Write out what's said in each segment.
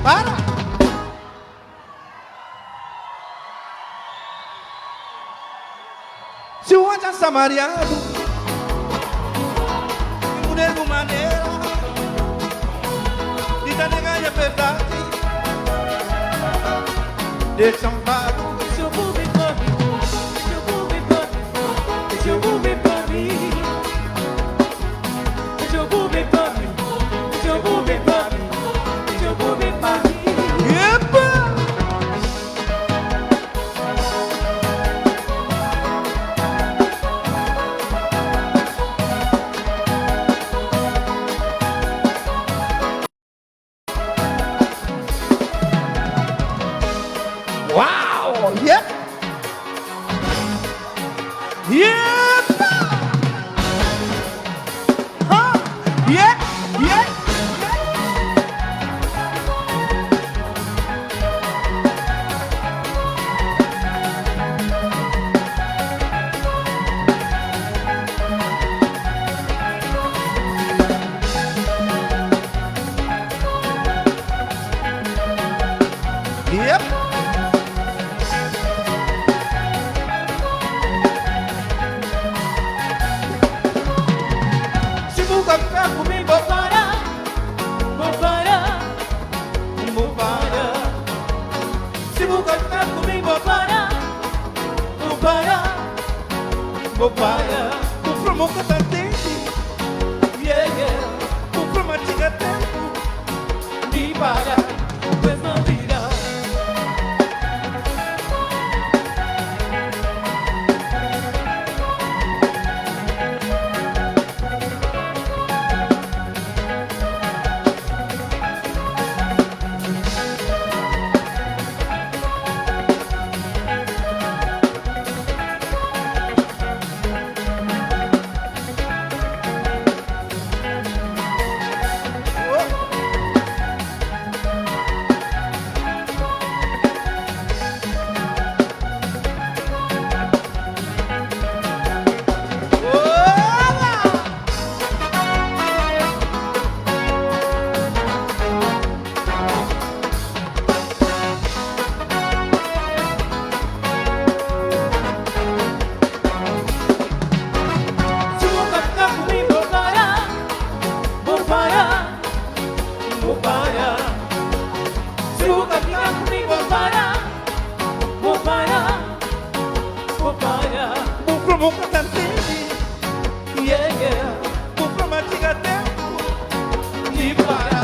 Para! Si bu atxa sta mariadu Bu negu manera Di ta nega nha verdadi Dexa-m fla-bu Epa! Wow! Yep! Yepa! Ha! Yeah! Yeah! Yep! Si bu ka fika ku mi, bo para, bo para, bo para. Si bu ka fika ku mi, bo para, bo para, bo para. Bu fla ma bu ka ta ntende, yeah, yeah. Bu fla ma txiga ténpu di para. Bu fla ma bu ka ta ntende, yeah, yeah. Bu fla ma txiga ténpu di para.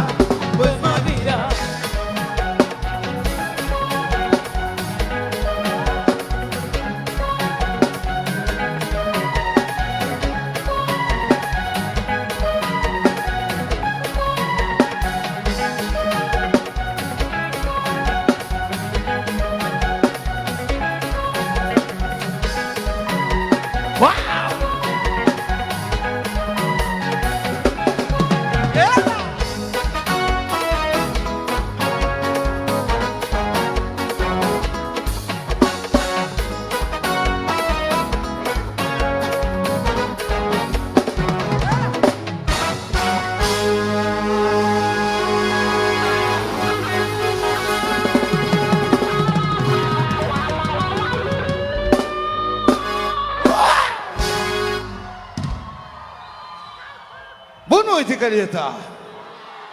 Boa noite, Calheta.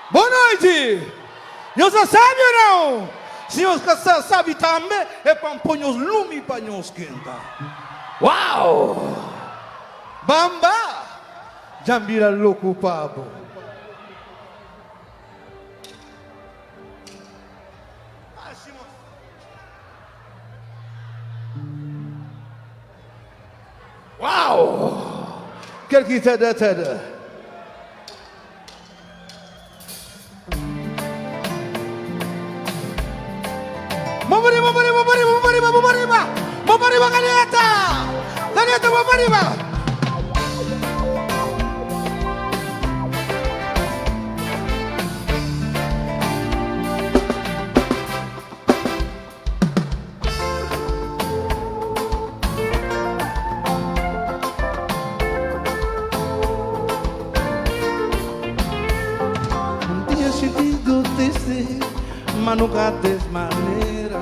Boa noite. Nhos ta sabi ou não? Si nhos ka sta sabi tambe, é pa N poi nhos lumi pa nhos kenta. Uau! Bamba! Dja N bira loku pa bo. Uau! Kel ki ta da, ta da. Mô pa riba, mô pa riba, mô pa riba, mô pa riba, mô pa riba. Mô pa riba, Calheta! Calheta, mô pa riba! Un dia xintidu tristi. Ma nunka des manera.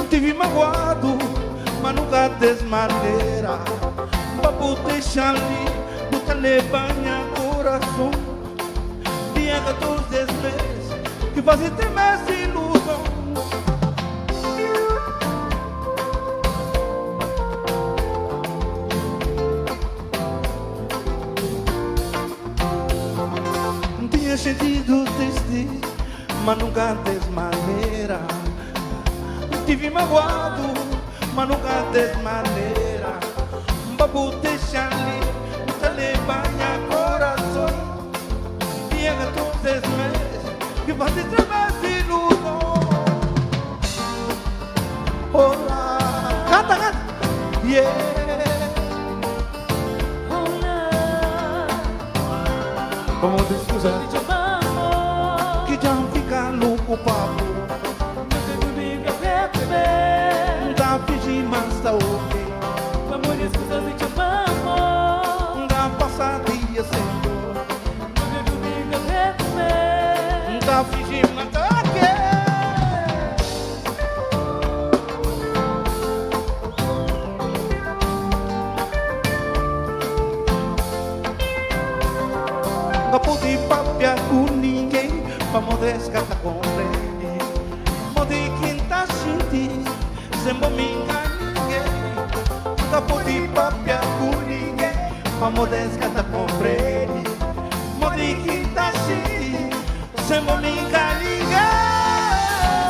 Tive magoado, ma nunka des manera. Pa bu dexa li, bu ta leba nha korason. Dia 14 des mês, ki faze ten es iluzon. N tinha xintidu tristi, ma nunka des manera. N tivi maguadu, ma nunka des manera. N pa bu dexa-m li, bu ta leba nha korason. Dia 14 es mes, ki faze través iluzon. Olá, kanta, kanta, yeah. Olá, Pamodi diskusa di txoma-m ki dja N fika louku pa bo. N ka durmi, N ka kre kume. N ta finji ma N sta ok. Pamodi diskusas di txoma-m N ta pasa dia sen dor. N ka durmi, N ka kre kume. N ta finji ma N sta ok. N ka pode papia ku ningen pamodi es ka ta konprende modi ki N ta xinti sen bo mi N ka ningen. N ka pode papia ku ningen pamodi es ka ta konprende modi ki N ta xinti sen bo mi N ka ningen.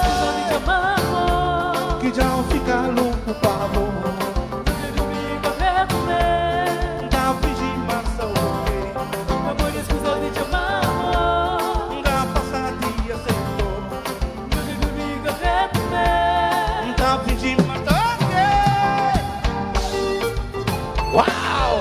Diskusas di txoma-m Ki dja N fika louku pa bo. N ka durmi, N ka kre kume. N ta finji ma N sta ok. Pamodi diskusas di txoma-m N ta pasa dia sen dor. N ka durmi, N ka kre kume. N ta finji ma N sta ok. Uau!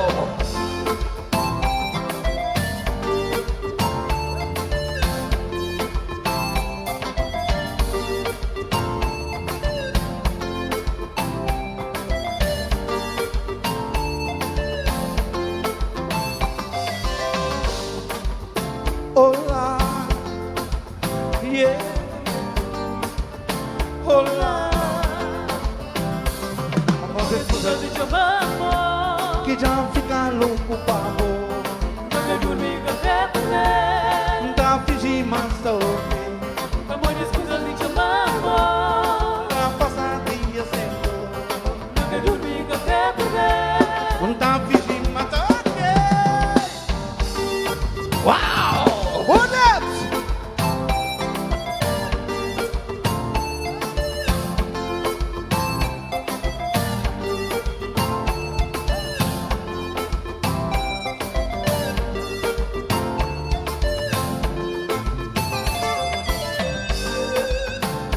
Olá, yeah, olá. Pamodi Diskusas di txoma-m ki dja N fika louku pa bo. N ka durmi, N ka kre kume. N ta finji ma N sta ok. Pamodi diskusas di txoma-m N ta pasa dia sen dor. N ka durmi, N ka kre kume. N ta finji ma N sta ok. Uau! Hold up!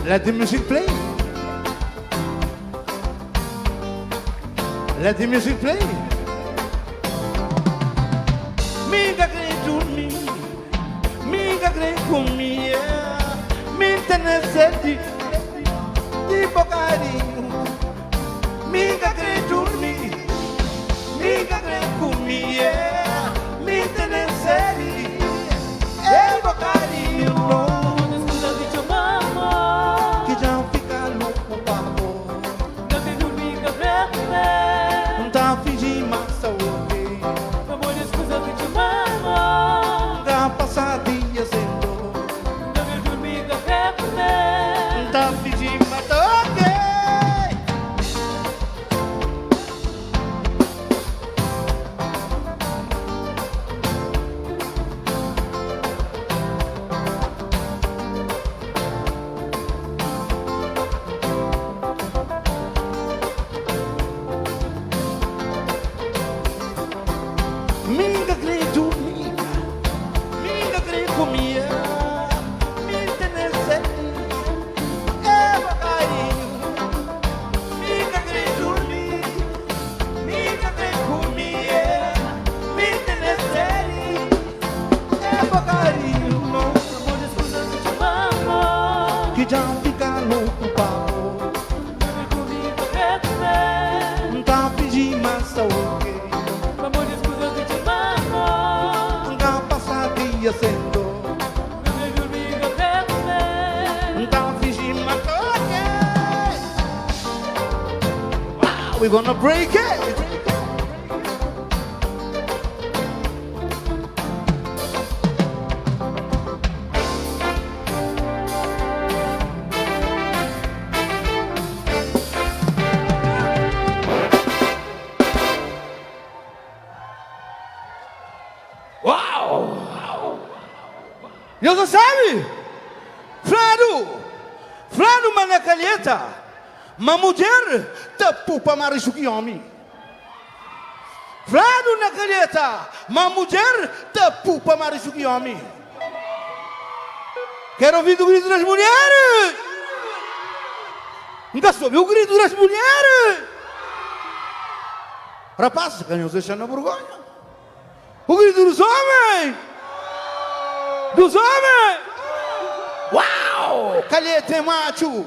Let the music play. Let the music play. Mi ka kre durmi, mi ka kre kume, yeah. Mi tene sedi di bo karinhu. Mi ka kre durmi, mi ka kre kume, yeah. Mi tene sedi, ei bo karinhu. Pamodi diskusas di txoma-m Ki dja N fika louku pa bo. N ka durmi, N ka kre kume. N ta finji ma N sta ok. Pamodi diskusas di txoma-m N ta pasa dia sen dor. N ka durmi, N ka kre kume. N ta finji ma N sta ok. Mi ka kre durmi, mi ka kre kume, mi tene sedi, é bo karinhu. Mi ka kre durmi, mi ka kre kume, mi tene sedi, é bo karinhu. No. Pamodi diskusas di txoma-m Ki dja N fika louku pa bo. N ka durmi, N ka kre kume. N ta finji ma N sta ok. Pamodi diskusas di txoma-m N ta pasa dia sen dor. N ka durmi, N ka kre kume. We gonna break it. Uau! Nhos ka sabe? Fladu, fladu ma na kalheta, ma mudjer ta pupa ma rixu ki omi. Fladu na kalheta, ma mudjer ta pupa ma rixu ki omi. Quero ouvir o grito das mulheres! Nka sobe o grito das mulheres! Rapazes, ka nhos dexa na burgonha. O grito dos homens! Dos homens! Uau! Calheta é macho!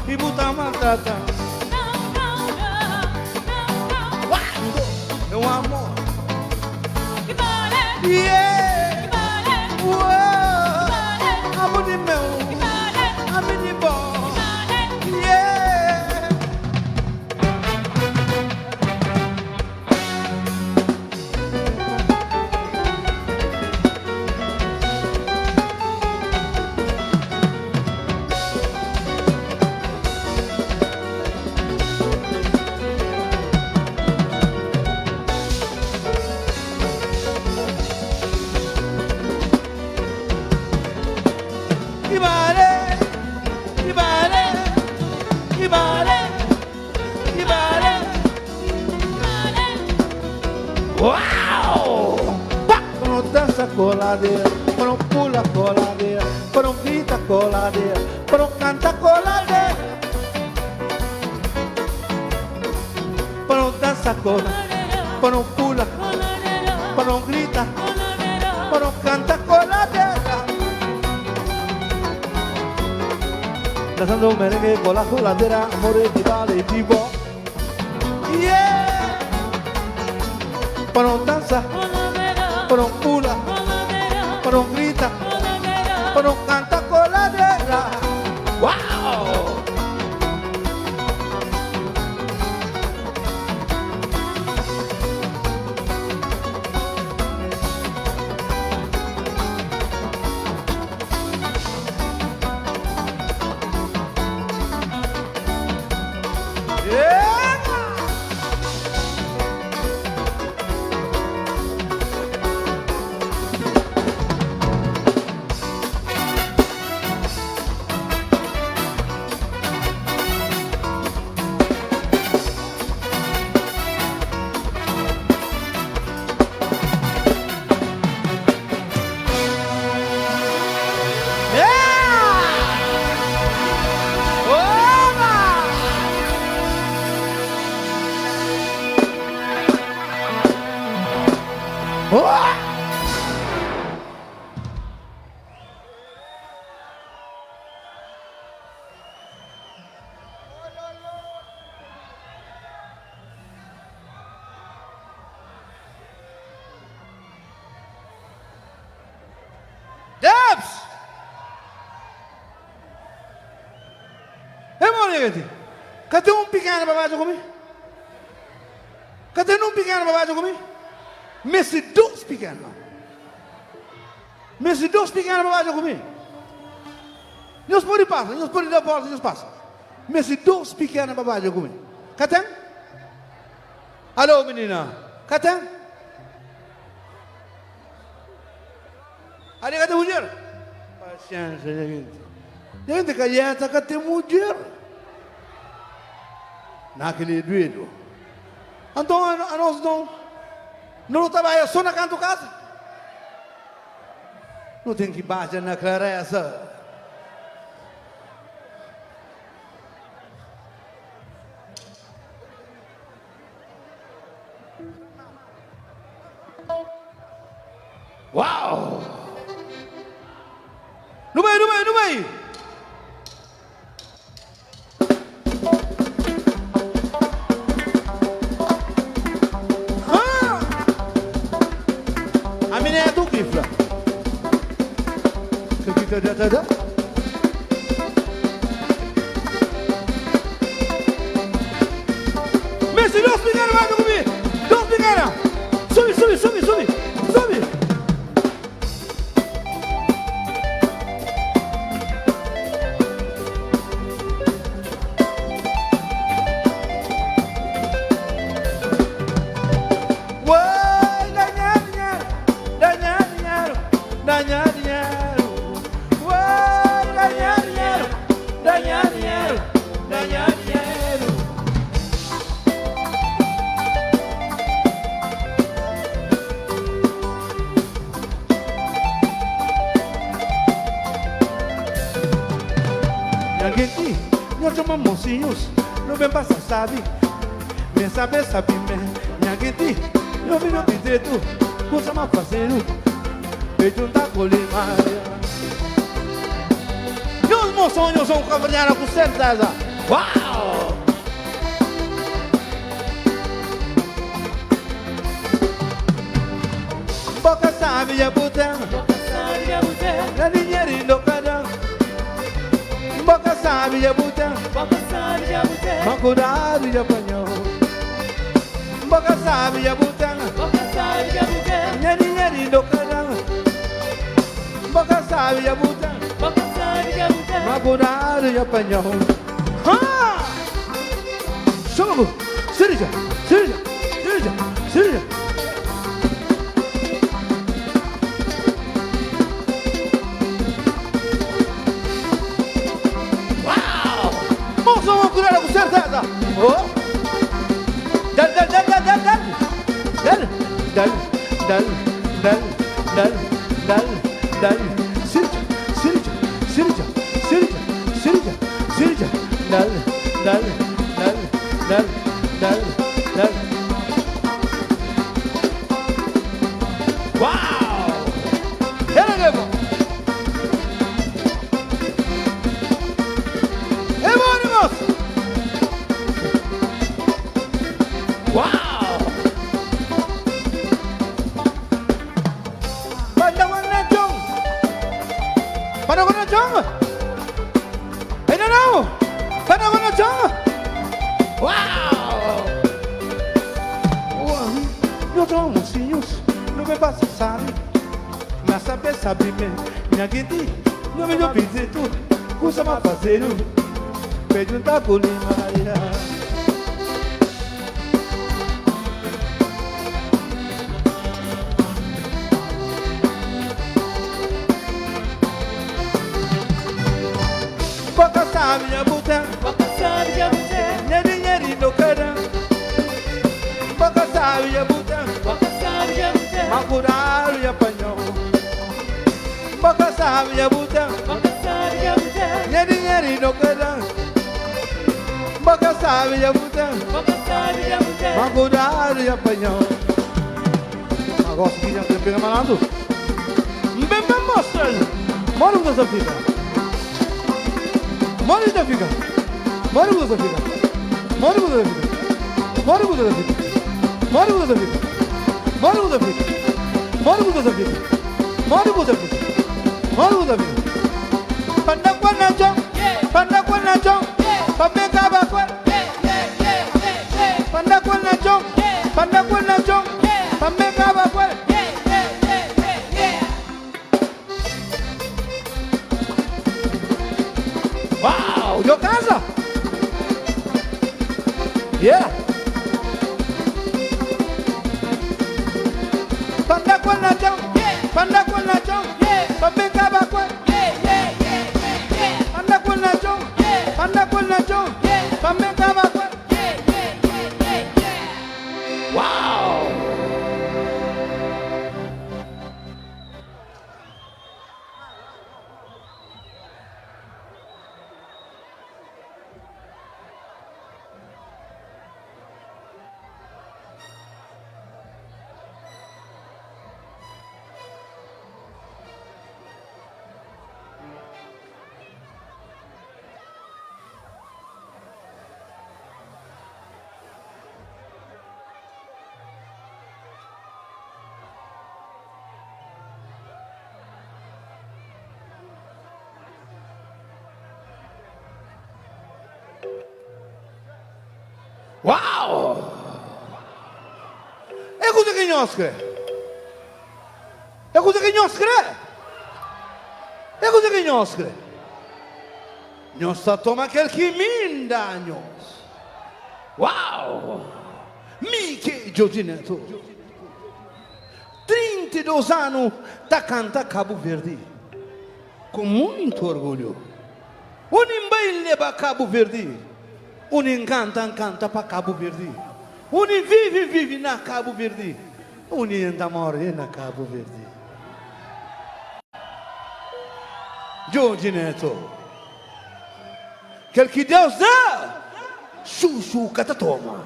E bu ta maltrata. Uau! Meu amor. Yeah! Uau! Amor di meu. Amor di bo. Yeah! Ibale, ibale, ibale, ibale. Uau! Pá! Quando dança coladeira, quando pula coladeira, quando grita coladeira, quando canta coladeira. Quando dança coladeira, quando pula, quando grita, quando canta coladeira. Dançando merengue com la coladeira, amore di vale di bo. Yeah! Quando dança, quando pula, quando grita, quando canta coladeira. Uau! Yeah! Yeah! Oba! Oh! Debs! Ei, moleque, cadê um pequeno pa badja ku mi? Cadê um pequeno pa badja ku mi? Meste dos pequeno. Meste dos pequeno pa badja ku mi. Nhos pode pasa, nhos pode da volta, nhos pasa. Meste dos pequeno pa badja ku mi. Ka ten? Alô, menina, ka ten? Ali ka ten mudjer? Pasiénsia, nha genti. Nha genti, Kalheta ka ten mudjer. Na kel-li é duedu. Anton, anos nton, no ta bai so na kantu kasa? No ten ki badja na klareza. Uau! Nu bai, nu bai, nu bai! Ah! A mina é do que fla? Que que ta da ta da? Mosinhus, nu ben pasa sabi Ben sabe sabi me Nha genti, nu obi nu dretu Kusa ma fazedu Pe djunta ku limaria Nhos moson, nhos son kaverdianu ku serteza Uau! Boka sabi dja bu ten Na dinheru inda ka da Boka sabi dja bu ten Ma kudadu dja panhau Boka sabi dja bu ten Nha dinheru inda ka da Boka sabi dja bu ten Ma kudadu dja panhau Ha! Xoma bu Sirija, sirija, sirija, sirija. Uau! Mãos na mão, cuidado com certeza. Oh. Dal, dal, dal, dal, dal, dal. Dal, dal, dal, dal, dal, dal, dal. Sirija, sirija, sirija, sirija, sirija, sirija. Dal, dal, dal, dal, dal, dal. Uau! Era que é bom. É bom, irmãos! Uau! Pandangan na Jong! Pandangan na Jong! Ainda não! Pandangan na Jong! Uau! Uau! Nhos mosinhus, nu ben pasa sabi Na sabe sabi me Nha genti, nho mi nho pidi tudu Kusa ma fazedu Pe djunta ku limaria Boka sabi nha bu ten Boka sabi nha bu ten Nha dinherinhu no ka da Boka sabi nha bu ten Boka sabi nha bu ten Ma kudadu nha panhau Boka sabi nha bu ten Boka sabi nha bu ten Nha dinherinhu no ka da Boka sabi nha bu ten Boka sabi nha bu ten Ma kudadu nha panhau Agora ki nha ten pega malandru N ben pa mostra-l modi ku ta fika Modi ku ta fika Modi ku ta fika Modi ku ta fika Modi ku ta fika Modi ku ta fika Modi ku ta fika Modi ku ta fika Modi ku ta fika Modi ku ta fika Panda ku na txon Panda ku na txon Pa ben kaba ku el Panda ku na txon Panda ku na txon Pa ben kaba ku el Uau! Djo kansa? Yeah! Panda ku na txon Panda ku na txon Pa ben kaba ku el Panda ku na txon Panda ku na txon Pa ben kaba ku el Uau! Uau! É kuza ki nhos kre? É kuza ki nhos kre? É kuza ki nhos kre? Nhos ta toma kel ki mi N da nhos. Uau! Mi ki é Djodje Neto. 32 anu ta kanta Kabu Verdi ku muntu orgulhu. Undi N bai N leba Kabu Verdi, undi N kanta N kanta pa Kabu Verdi, undi N vivi N vivi na Kabu Verdi, undi N ta morre na Kabu Verdi. Djodje Neto, kel ki Deus da. Xuxu ka ta toma.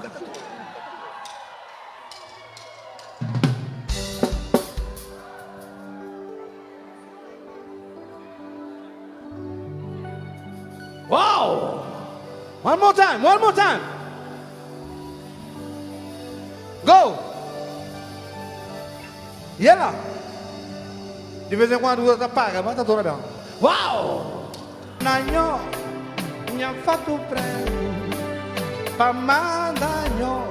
Wow! One more time, one more time. Go! Yeah! De vez em quando ta paga, mas ta torna bem. Wow! Na nho, nha fatu pretu Pa manda nho,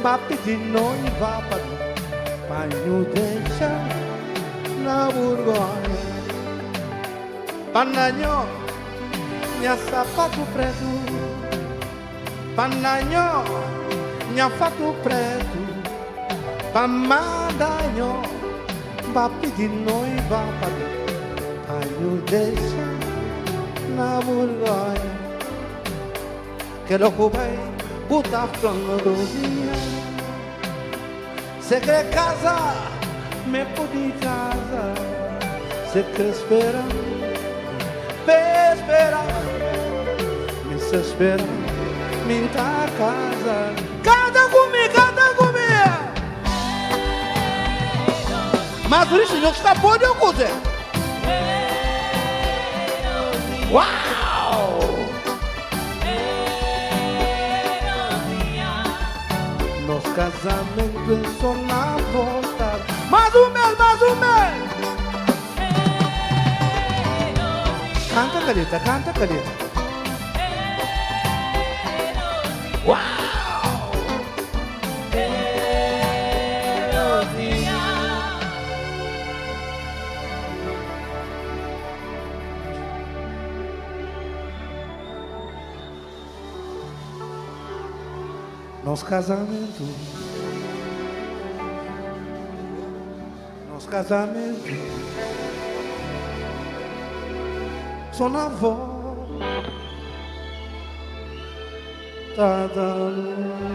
ba pidi noiva pa mi Pa nhu dexa na burgonha Pa na nho, nha sapatu pretu Pa na nho, nha fatu pretu Pa manda nho, ba pidi noiva pa mi Pa nhu dexa na burgonha Kel ku bai bu ta fla-m Rosinha Se kre kaza, me pudi kaza Se kre spera-m, pe spera-m Mi sa spera-m, mi N ta kaza Kanta ku mi, kanta ku mi Mas por isso nhos ta pode o kuze? Uau! Nos casamento é só na volta. Mais um mês, mais um mês! Canta, Caleta, canta, Caleta. Uau! Nos casamento Nos casamento Só na volta da lua.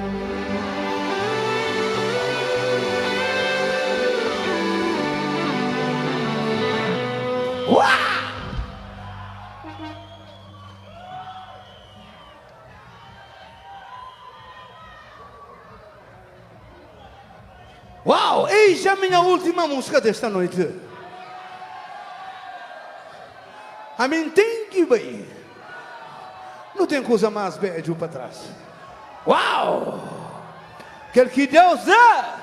Uau! Eis a minha última música desta noite. A mim tem que bai. Não tem coisa mais bédju pa trás. Uau! Kel ki Deus da,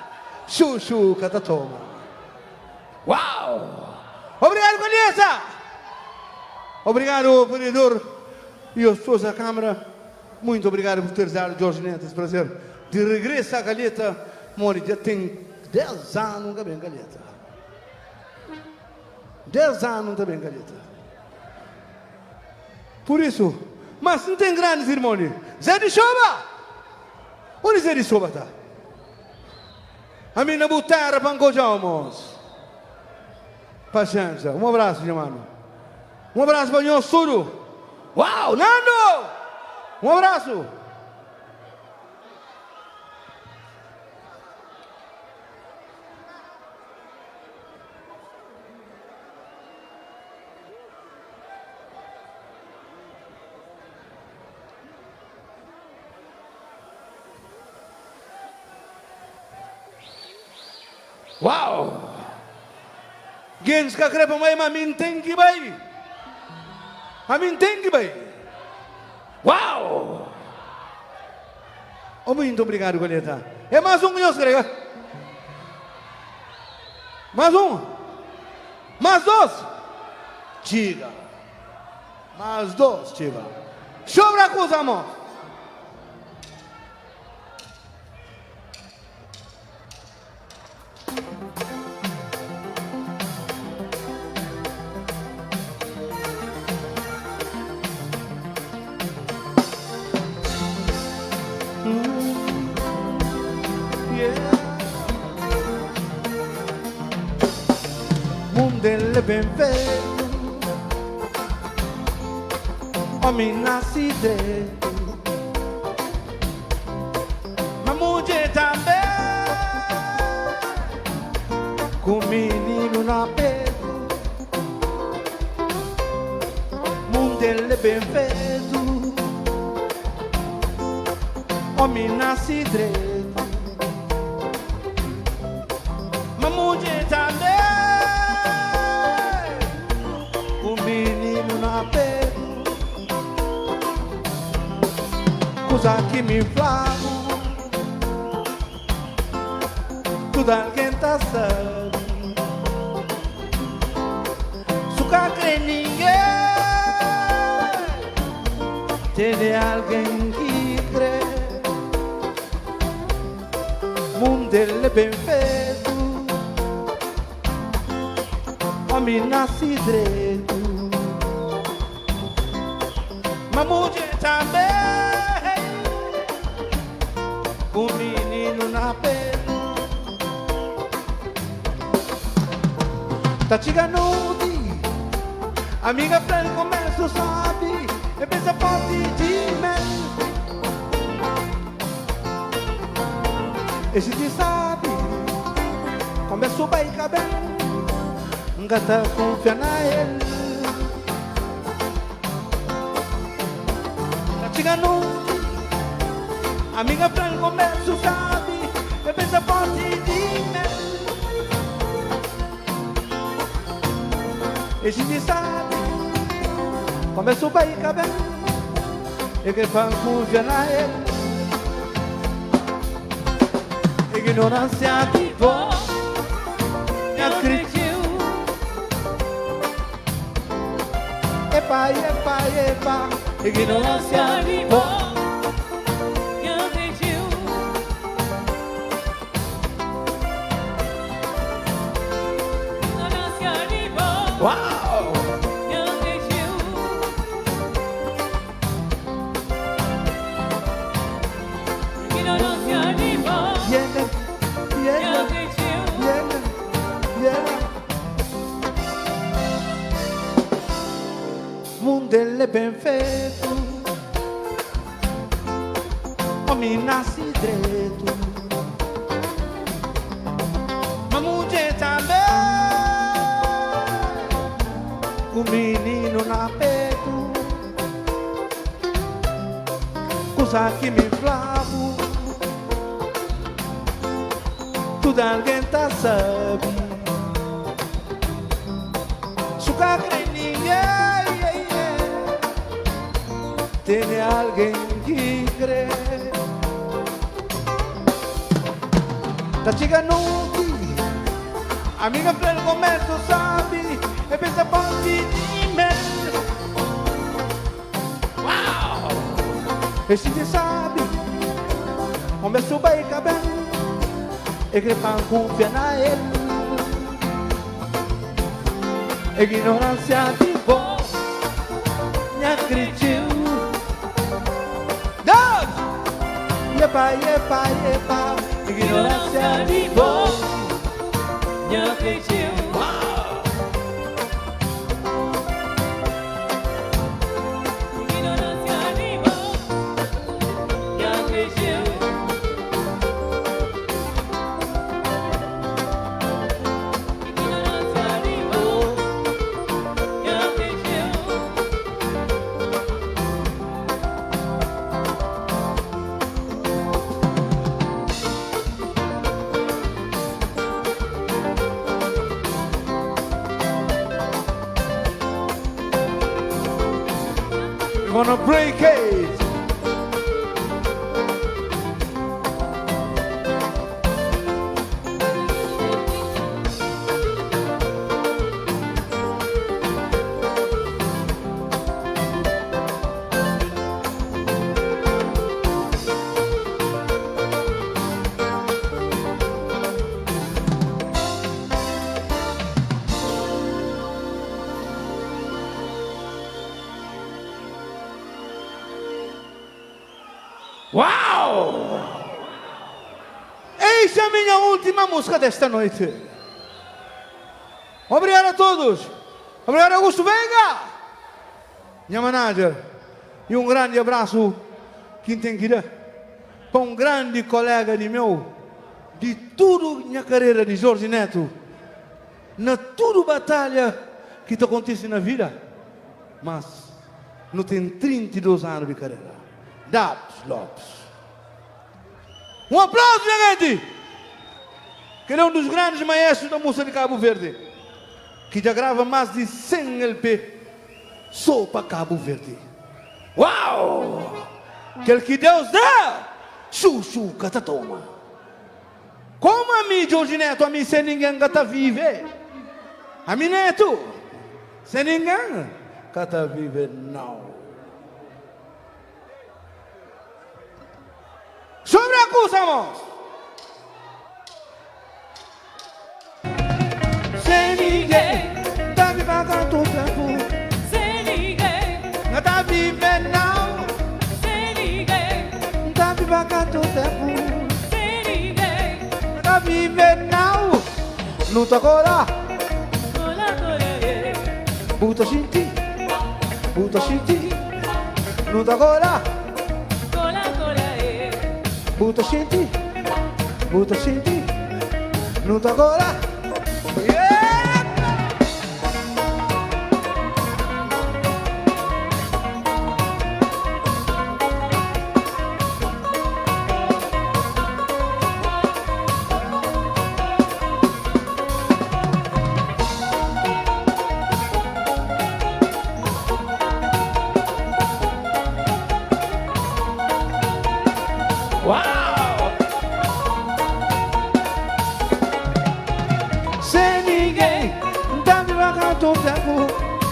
xuxu ka ta toma. Uau! Obrigado, Calheta! Obrigado, vereador e as pessoas da Câmara. Muito obrigado por teres dado Jorge Neto esse prazer de regresso à Calheta. Mori, já tem 10 anos nunca bem Calheta. 10 anos nunca bem Calheta. Por isso, mas não tem grandes irmãos. Zé de Soba! Onde Zé de Soba tá? A mim na terra para moço. Paciência. Um abraço, meu mano. Um abraço para o senhor Suro. Uau, Nando! Um abraço. Uau! Gens ka kre pa bai, ma mi N ten ki bai. Ami N ten ki bai. Uau! Oh, muito obrigado, Calheta. É mais um que nós kre, ka? Mais um? Mais dois? Txiga. Mais dois, txiga. Sobra kuza, mos. Mundu el é ben fetu, omi nasi dretu. Ma mudjer tanbe Ku mininu na petu Mundu el é ben fetu. Omi nasi dretu, ma mudjer tanbe. Ku mininu na petu, kuza ki mi fla-bu, tudu algen ta sabe. Su ka kre ningen, tene algen ki kre. Mundu el é ben fetu, omi nasi dretu, ma mudjer tanbe, ku mininu na petu. Ta txiga noti, amiga fla-l komésu sabi, e pensa forti di mel. E xinti sabi, komésu bai ka ben, N ka ta kunfia na el. Ta txiga noti, amiga fla-l komésu sabi, e pensa forti di mel. E xinti sabi, komésu bai ka ben, E kre pa N kunfia na el. Ignoransia di bo nha kretxeu. Epa, epa, epa, ignoransia di bo nha kretxeu. Ignoransia di bo Wow! nha kretxeu. Mundu el é ben fetu, omi nasi dretu, ma mudjer tanbe, ku mininu na petu. Kusa ki mi fla-bu, tudu algen ta sabe. Su ka kre ningen, tene algen ki kre. Ta txiga noti, amiga fla-l komesu sabi, e pensa ponti di mel. Uau! E si te sabi, Começo bai ka ben, E kre pa N kunfia na el. Ignoransia di bo, nha kretxeu. Deus! Yepa, yepa, yepa, Ignoransia di bo, nha kretxeu. Uau! We're gonna break it. Uau! Eis a minha última música desta noite. Obrigado a todos. Obrigado Augusto Veiga, nha manager. E um grande abraço ki N ten ki da pa um grande colega di meu di tudu nha carreira di Jorge Neto. Na tudu batalha ki ta kontise na vida, mas nu ten 32 anu di karera. Dabs Lopes. Un aplausu nha genti! Kel é un dus grandis maestrus da musa di Kabu Verdi ki dja grava mas di 100 LP so pa Kabu Verdi. Uau! Kel ki Deus da, xuxu ka ta toma. Komu ami, Djodje Neto, ami sen ningen ka ta vive. Ami Neto, sen ningen ka ta vive nau. Sobre a kusa mos. Sem ninguém ta vive tantu tempu. Sem ninguém. Ka ta vive nau. Sem ninguém. Ta vive tantu tempu. Sem ninguém. Ka ta vive nau. Nu ta kola. Kola kola ye. Bu ta xinti, bu ta xinti. Nu ta kola. Kola kola ye. Bu ta xinti, bu ta xinti. Nu ta kola. Yeah! Uau! Sem ninguém, tá vivendo tanto tempo.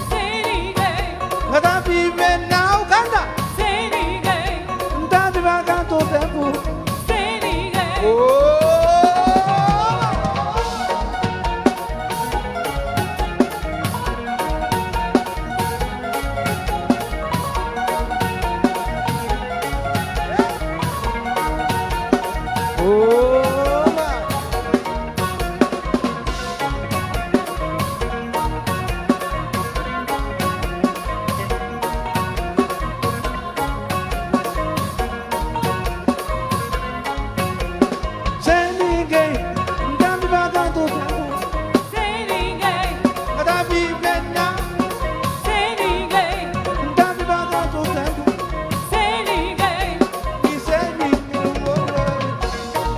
Sem ninguém. Tá vivendo não, canta. Sem ninguém. Tá vivendo tanto tempo. Sem ninguém. Oh! Oba! Sem ninguém, tá vivendo Sem ninguém. Tá vivendo, Sem ninguém. tá vivendo tempo. Sem ninguém. E sem ninguém. Oh, oh.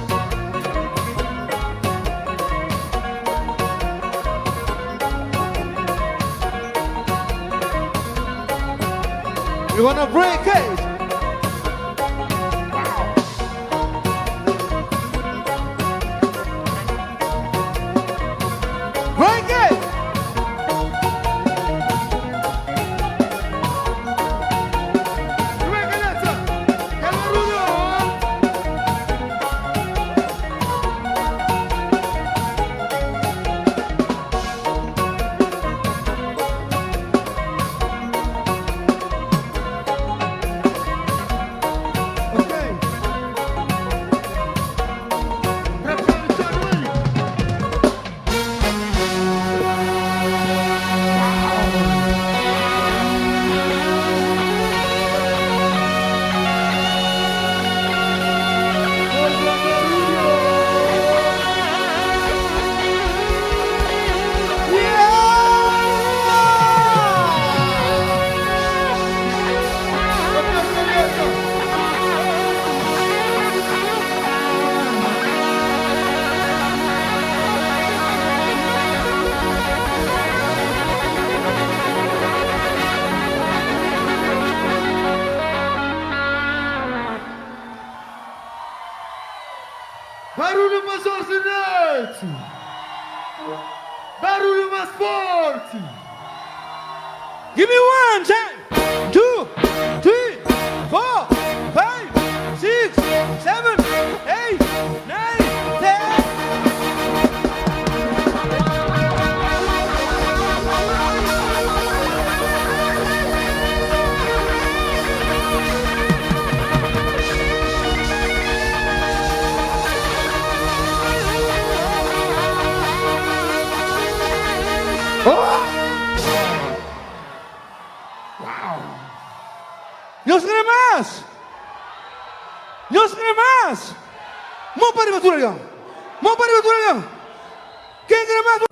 You wanna break it? Break it! Ok. Barulho mais ordenante! Barulho mais forte! Give me one, ten, two, three, four, five, six, seven, eight, nine, 10. Oh! Wow! Nhos kre más? Nhos kre más? Mon pa riba tudu algen! Mon pa riba tudu algen! Ken kre más?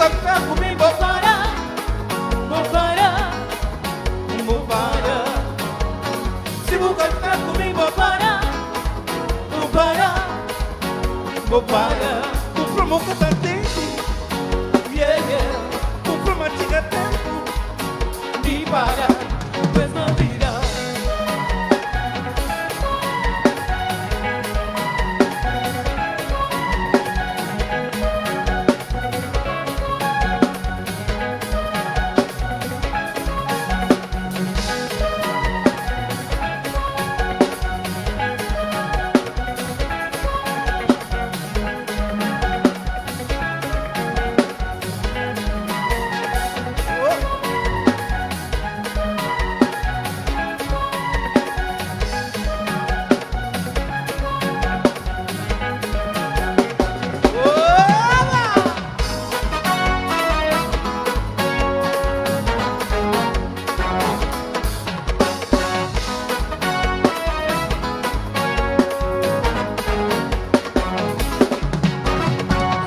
ka fika ku mi bo para, bo para, bo para. Si bu ka fika ku mi bo para, bo para, bo para. Bu fla ma bu ka ta ntende, yeah, yeah. Bu fla ma txiga ténpu di para ku es mau vida.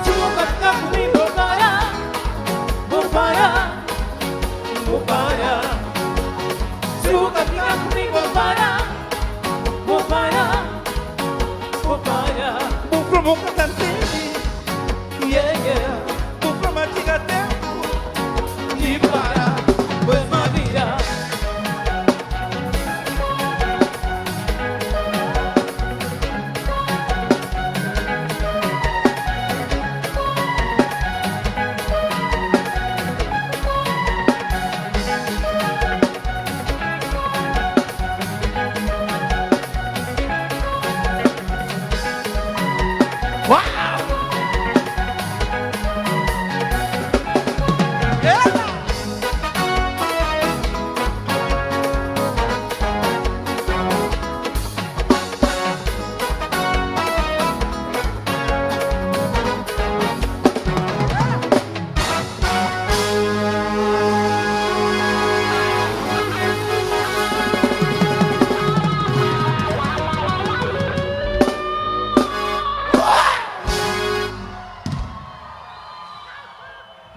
Si bu ka fika ku mi, bo para, bo para, bo para. Si bu ka fika ku mi, bo para, bo para, bo para. Bu fla ma bu ka ta ntende, yeah, yeah. Bu fla ma txiga ténpu di para ku es má vida. Uau! Eba!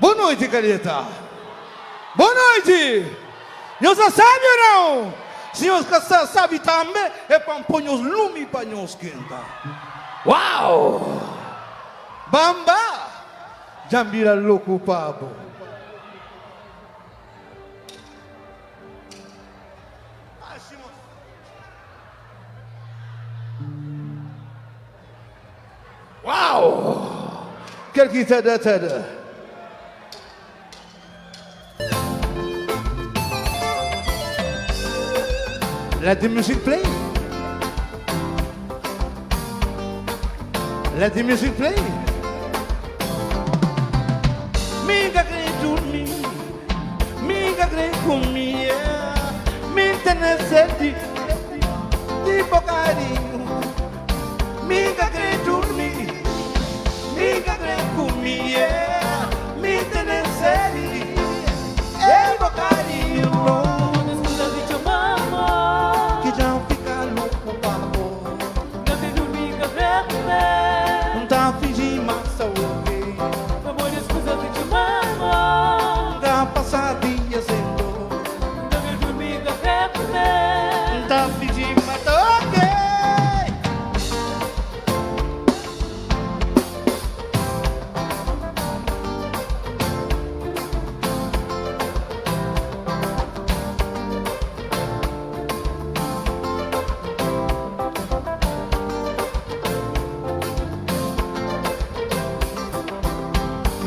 Boa noite, Calheta. Boa noite. Nhos ta sabi ou não? Si nhos ka sta sabi tambe, é pa N poi nhos lumi pa nhos kenta. Uau! Bamba! Dja N bira loku pa bo. Uau! Kel ki ta da, ta da. Let the music play. Let the music play. Mi ka kre durmi, mi ka kre kumi, yeah. Mi tene sedi di bo karinhu. Mi ka kre durmi, mi ka kre kumi, yeah. Mi tene sedi di bo karinhu. Escusa di txoma-m. Ki dja N fika loku pa bo. N ka kre durmi, ka kre kume. N ta finji ma sta ok. Pamodi escusa di txoma-m. N ka pasa dia sen bo. N ka kre durmi, ka kre kume. N ta finji ma sta ok.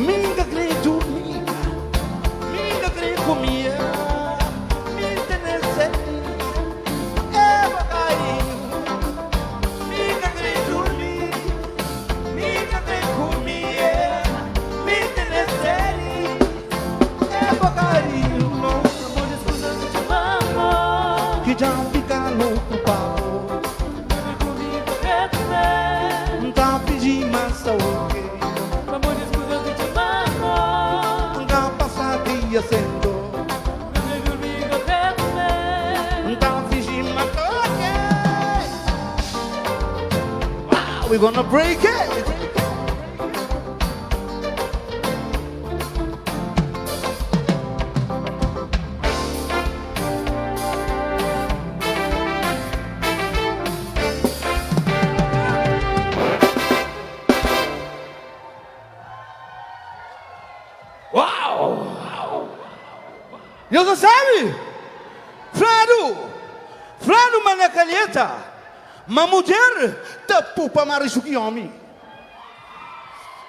Mi ka kre durmi, mi ka kre kume, mi tene sedi di bo karinhu. Mi ka kre durmi, mi ka kre kume, mi tene sedi di bo karinhu. Pamodi escusa di txoma-m. Ki dja N fika loku pa bo. N ka kre durmi, ka kre kume. N ta finji ma sta ok. Pamodi escusa di txoma-m. N ka pasa dia sen bo. N ka kre durmi, ka kre kume. N ta finji ma sta ok. Wow, we're gonna break it. Uau! Nhos ka sabe? Fladu, fladu ma na kalheta, ma mudjer ta pupa ma rixu ki omi.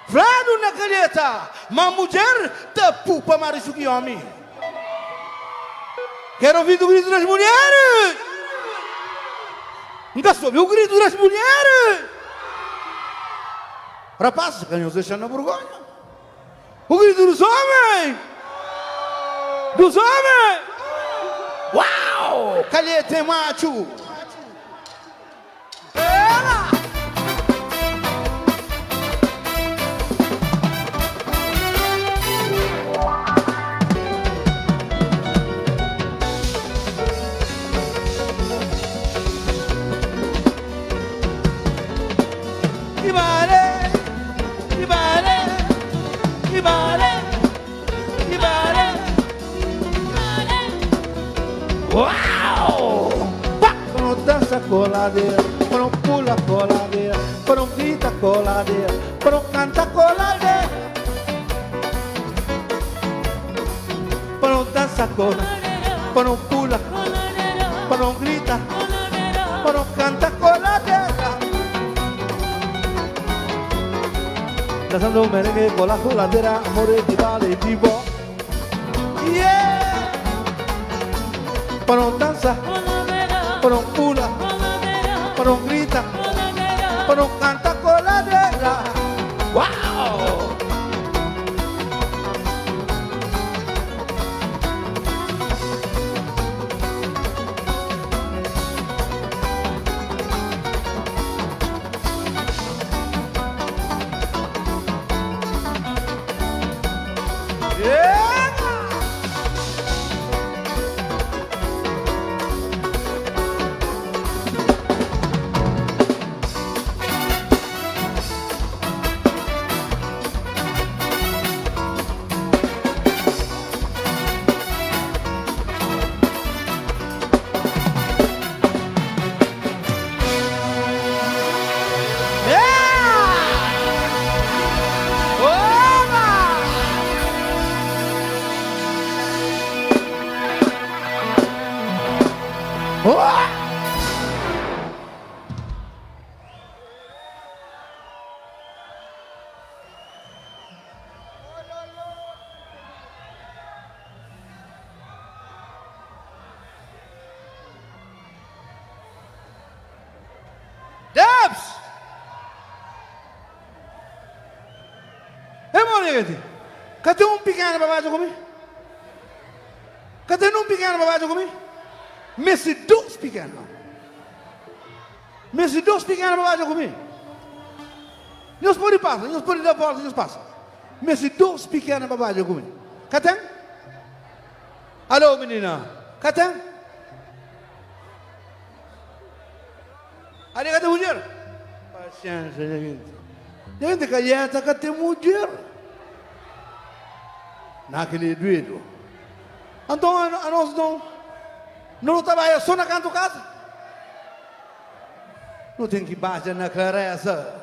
Fladu na kalheta, ma mudjer ta pupa ma rixu ki omi. Quero ouvir o grito das mulheres! N ka sobe o grito das mulheres! Rapazes, ka nhos dexa na burgonha. O grito dos homens! Dos homens! Uau! Calheta é macho! Ela! Ibare, ibare, ibare, ibare. Uau! Pá! Quando dança coladeira, quando pula coladeira, quando grita coladeira, quando canta coladeira. Quando dança coladeira, quando pula, quando grita, quando canta coladeira. Dançando merengue com la coladeira, amore di vale di bo. Yeah! Quando dança, quando pula, quando grita, quando canta coladeira. Uau! Debs! Ei, moleque, cadê um pequeno para baixo comigo? Cadê um pequeno para baixo comigo? Messe dois pequenos. Messe dois pequenos para baixo comigo. Nós pode passar, nós pode dar volta, nós passa. Messe dois pequenos para baixo comigo. Cadê? Alô, menina. Cadê? Ali cadê mulher? Paciência, gente. Gente, calheta, cadê mulher? Naquele doido. Então, a nós não, não trabalha só na canto casa. Não tem que baixar na clareza.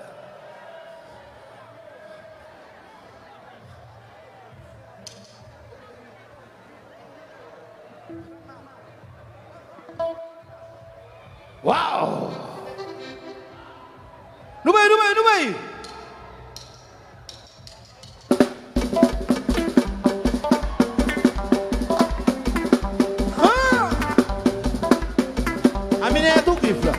Uau! No meio, no meio, no meio! Ah! A menina é do Kifla.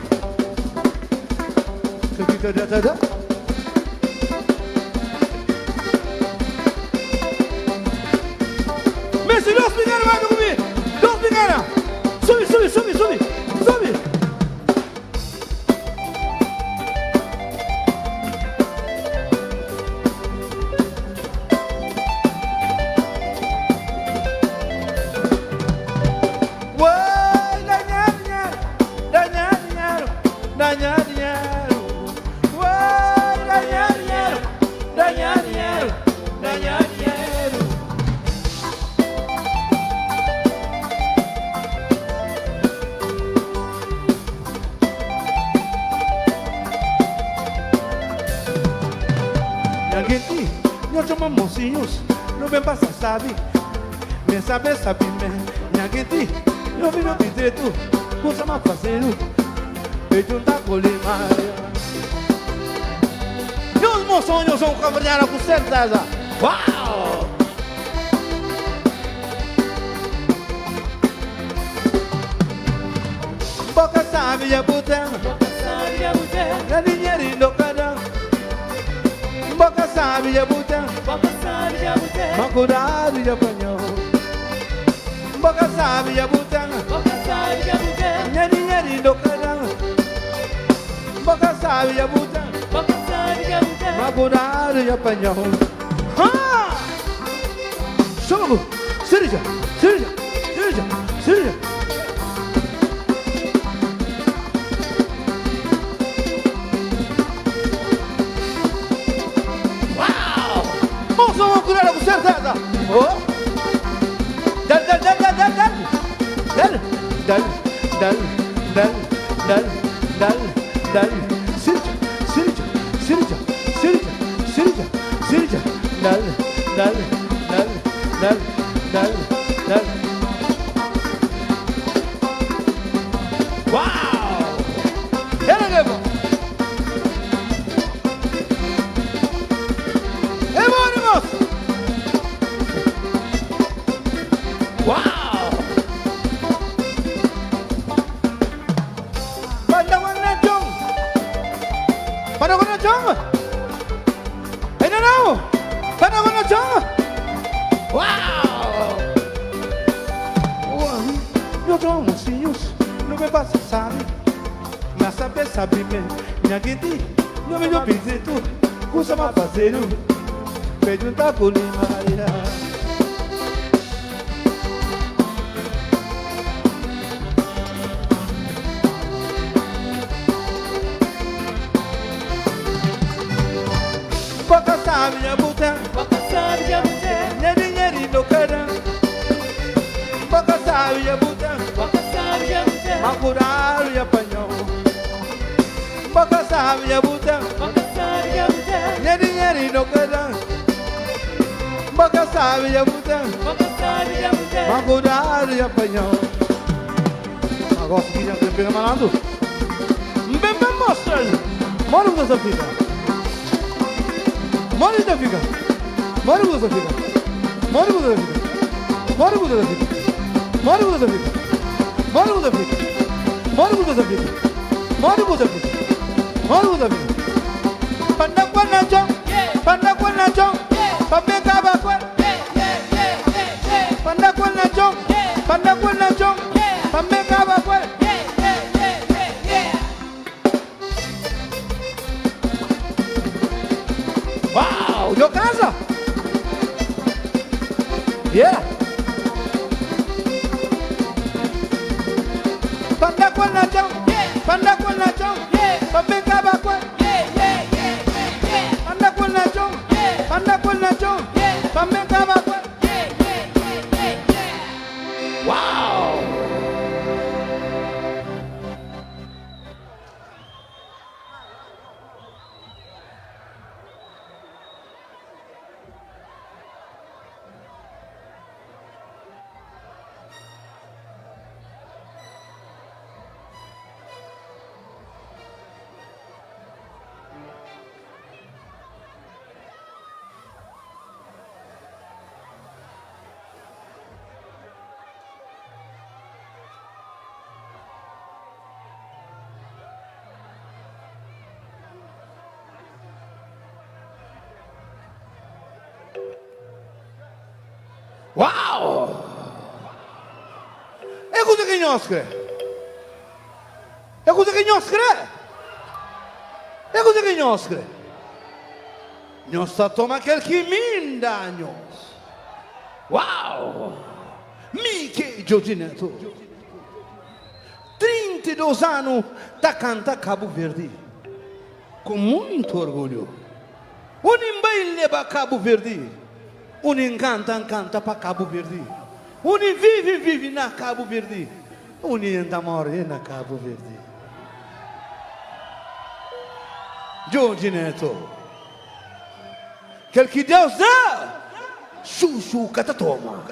Messi, dois pequenos, vai comigo! Dois pequenos! Sobe, sobe, sobe, sobe! Sobe! Uai, ganhar dinheiro, ganhar dinheiro, ganhar dinheiro. Uai, ganhar dinheiro, ganhar dinheiro, ganhar dinheiro. Nha genti, nhos txoma mosinhus, Nu ben pasa sabi Me sabe sabi me Nha genti Nho bi nho bi dretu Kusa ma fazedu Pe djunta ku limaria Nhos moson nhos son kaverdianu ku serteza Uau! Boka sabi dja bu ten Na dinheru inda ka da Boka sabi dja bu ten Ma kudadu dja panhau Boka sabi dja bu ten Nha dinheru inda ka da Boka sabi dja bu ten Ma kudadu dja panhau Ha! Sogo! Sirija! Sirija! Sirija! Sirija! Uau! Mãos na mão, cuidado com certeza! Oh! Dal, dal, dal, dal, dal, dal! Dal, dal, dal, dal, dal, dal, dal. Sirija, sirija, sirija, sirija, sirija, sirija. Dal, dal, dal, dal, dal, dal. Uau! Ela leva. É bom, irmãos! Uau! Pandangan na Jong! Pandangan na Jong! Ainda não! Pandangan na Jong! Uau! Uau! Meus mocinhos, não me passa sabe Mas sabe, sabe me Minha gente, não me deu tu Custa mais fazer Pede um taco limaria Boca sabe ya buta Boka sabi dja bu ten Nha dinheiro do cara Boca sabe ya buta Boka sabi dja bu ten Macuraro e apanhou Boca sabe ya buta Boka sabi dja bu ten Nha dinheiro do cara Boca sabe ya buta Boka sabi dja bu ten Macuraro e apanhou Agora que já pega malandro. Bem bem mostra. Mora com você fica. Mora onde fica. Mora com você fica. Mora com você fica. Mora com você fica. Mora com você fica. Mora com você fica. Mora com você fica. Mora com você fica. Mora com você fica. Panda kwa na chong. Panda kwa na chong. Pameka ba kwa. Panda kwa na chong. Panda kwa na chong. Pameka ba kwa. Uau! Deu casa? Yeah! Panda kwa na chong. Panda kwa na chong. Pameka ba kwa. Panda kwa na chong. Panda kwa na chong. Pameka ba kwa. Uau! Uau! É coisa que nós crê. É coisa que nós crê. É coisa que nós crê. Nós só toma aquele que minda nós. Uau! Mickey Jorge Neto. 32 anos tá canta Cabo Verde. Com muito orgulho. O Nimbai leva Cabo Verde. O canta, canta para Cabo Verde. O vive, vive na Cabo Verde. O ainda morre na Cabo Verde. Jorge Neto. Aquele que Deus dá. Xuxu ka ta toma.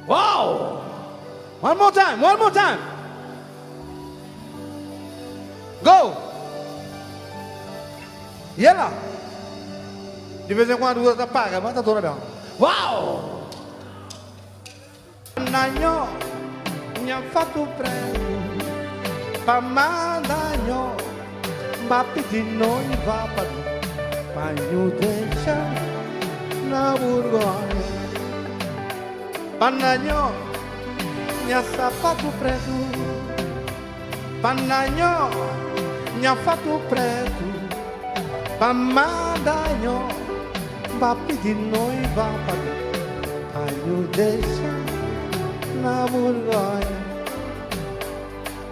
Wow! One more time, one more time. Go! Yela! De vez em quando ta paga, mas ta torna bem. Wow! Na nho, nha fatu pretu Pa manda nho, ba pidi noiva pa mi Pa nhu dexa na burgonha Pa na nho, nha sapatu pretu Pa na nho, nha fatu pretu Pa manda nho, ba pidi noiva pa mi Pa nhu dexa na burgonha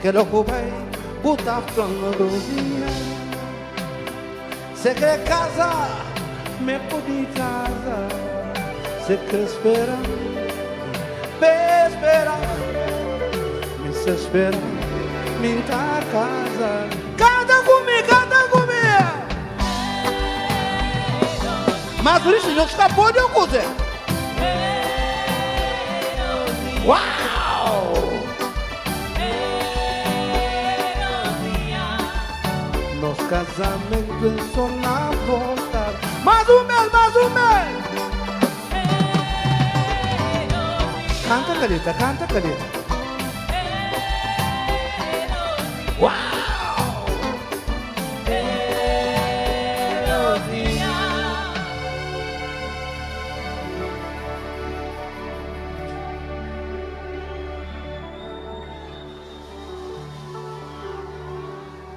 Kel ku bai bu ta fla-m Rosinha Se kre kaza me pode kaza Se kre spera pe spera Mi sa spera mi N ta kaza Kanta ku mi, kanta ku mi Mas por isso nhos ka pode o kuze Uau! Nos casamento é só na vontade Mais um beijo, mais um beijo Canta, Caleta, canta, Caleta Uau!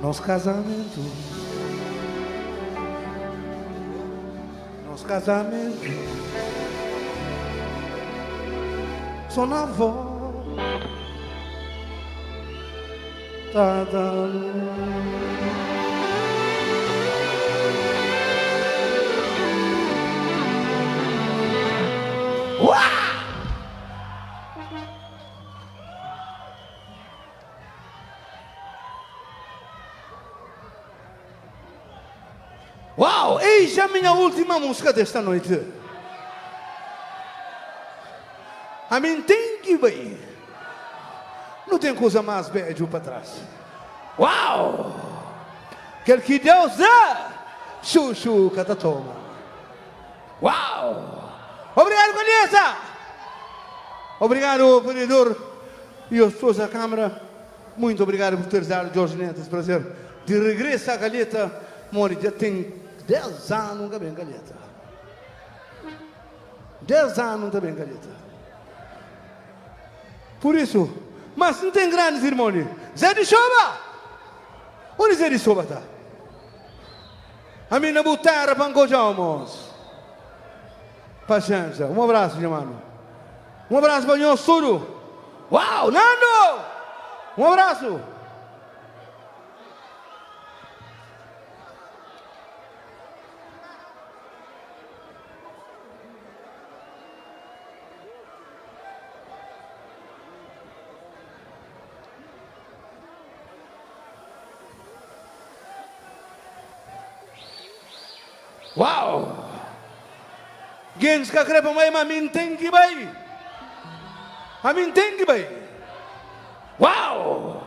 Nos casamento Nos casamento Só na volta da lua. Uau! Eis a minha última música desta noite. A mim tem que bai. Não tem coisa mais bédju pa trás. Uau! Kel ki Deus da, xuxu ka ta toma. Uau! Obrigado, Calheta! Obrigado, vereador e as pessoas da Câmara. Muito obrigado por teres dado Jorge Neto esse prazer de regresso à Calheta. Mori, já tem 10 anos nunca bem Calheta. 10 anos nunca bem Calheta. Por isso, mas não tem grandes irmãos. Zé de Soba! Onde Zé de Soba tá? A mim na terra para moço. Paciência. Um abraço, meu mano. Um abraço para o tudo. Uau, Nando! Um abraço. Uau! Gens ka kre pa bai, ma mi N ten ki bai. A mi N ten ki bai. Uau!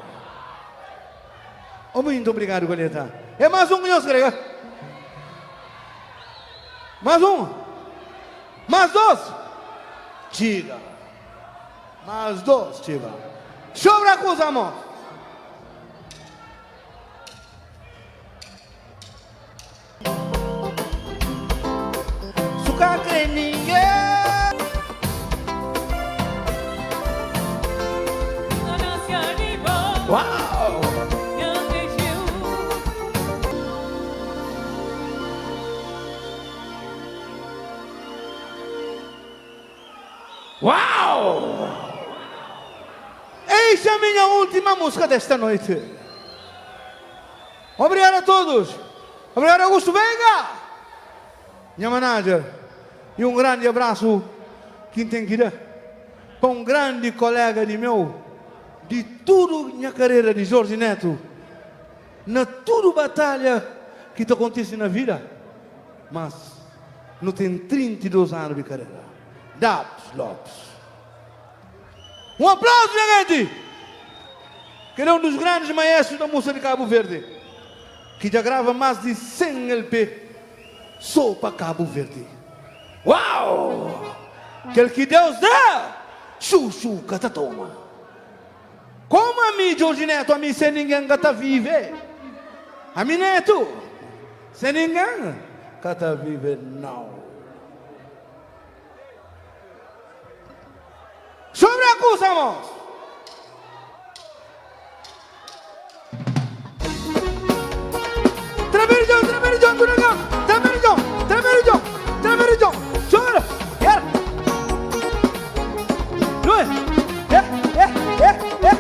Oh, muito obrigado, Coleta. É mais um que nós crê. Mais um. Mais dois. Tira. Mais dois, tira. Sobra coisa, amor. Su ka kre ningen. Uau! Uau! Eis a minha última música desta noite. Obrigado a todos. Obrigado, Augusto Veiga, minha manager. E um grande abraço, quem tem que dar, para um grande colega de meu, Di tudu nha karera di Jorge Neto, na tudu batalha ki ta kontise na vida, mas nu ten 32 anu di karera. Dabs Lopes. Un aplausu nha genti! Kel é un dus grandis maestru da musa di Kabu Verdi, ki dja grava mas di 100 LP so pa Kabu Verdi. Uau! Kel ki Deus da, xuxu ka ta toma. Komu ami, Jorge Neto, ami sen ningen ka ta vive. Ami Neto, sen ningen ka ta vive nau. Sobre a kusa, mos. Tremerijon, tremerijon, tunaga, tremerijon, tremerijon, tremerijon, chora, yara. Lui, eh, eh, eh, eh.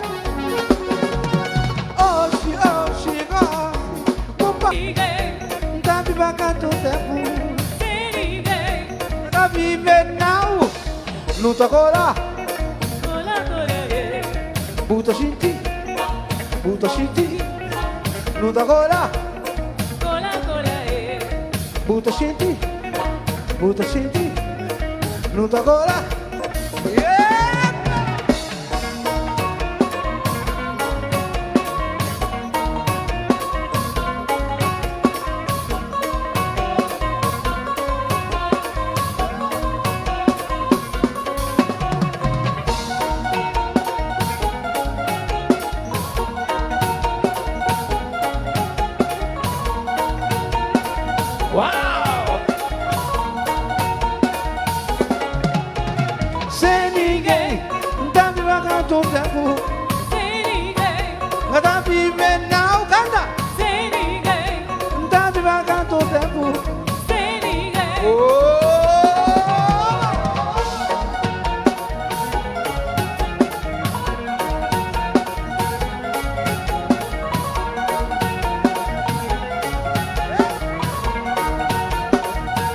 Oxi, oxi, gosi, bupa. Tá viva canto tempo. Tá vive não. Luta agora. Buta xinti, buta xinti, luta agora. Buta xinti, buta xinti, luta agora. Yeah! Sem ninguém, tá vive tanto tempo. Sem ninguém, Tá vive não canta. Sem ninguém, Tá vive tanto tempo. Sem ninguém. Oh!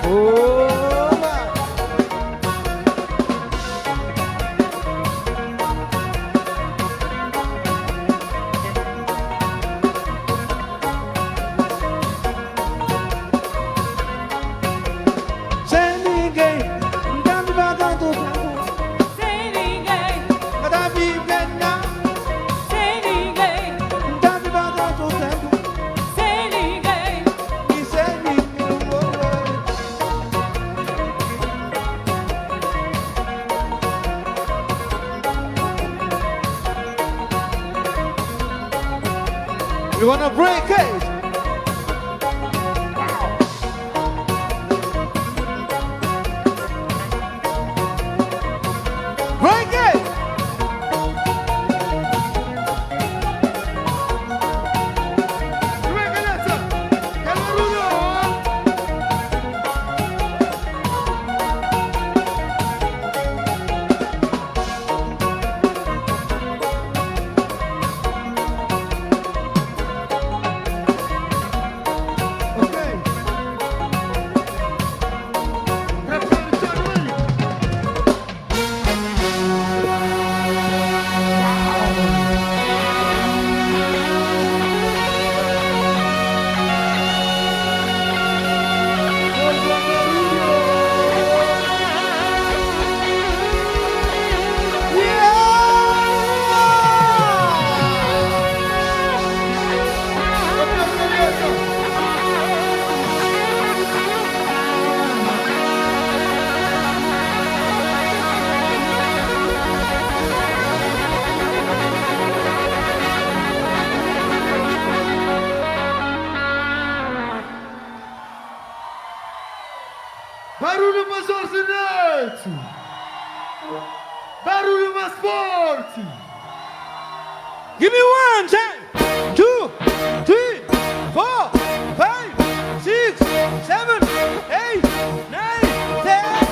Oba! Sem ninguém, tá devagar do tempo, Sem ninguém, tá vivendo, sem ninguém, tá devagar do tempo, sem ninguém. E sem ninguém. Oh, oh. You wanna break it? Break it! Due Caleta! Che barulho! Ok. Prepare-te, Luiz! Barulho mais Jorge Neto! Barulho mais forte! Give me one, ten, two, three, four, five, six, seven, eight, nine, 10.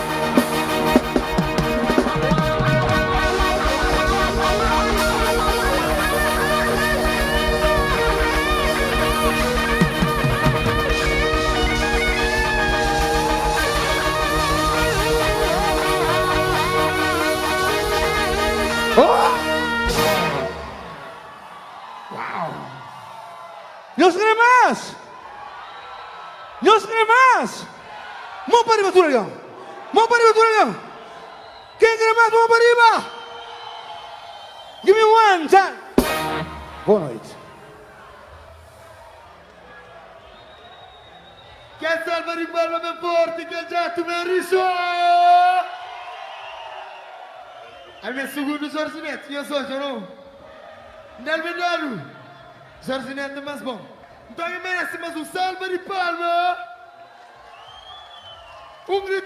Oh! Uau! Nhos kre más? Nhos kre más? Mô pa riba tudu algen! Mô pa riba tudu algen! Ken kre más, mô pa riba! Give me one time! Boa noite. Kel salva di palma ben forti, kel djatu ben rixo! Ami é sugundu Jorge Neto, nhos odja no? Ndal ben dadu, Jorge Neto é más bon. Nton e merese más un salva di palma! Un gritu.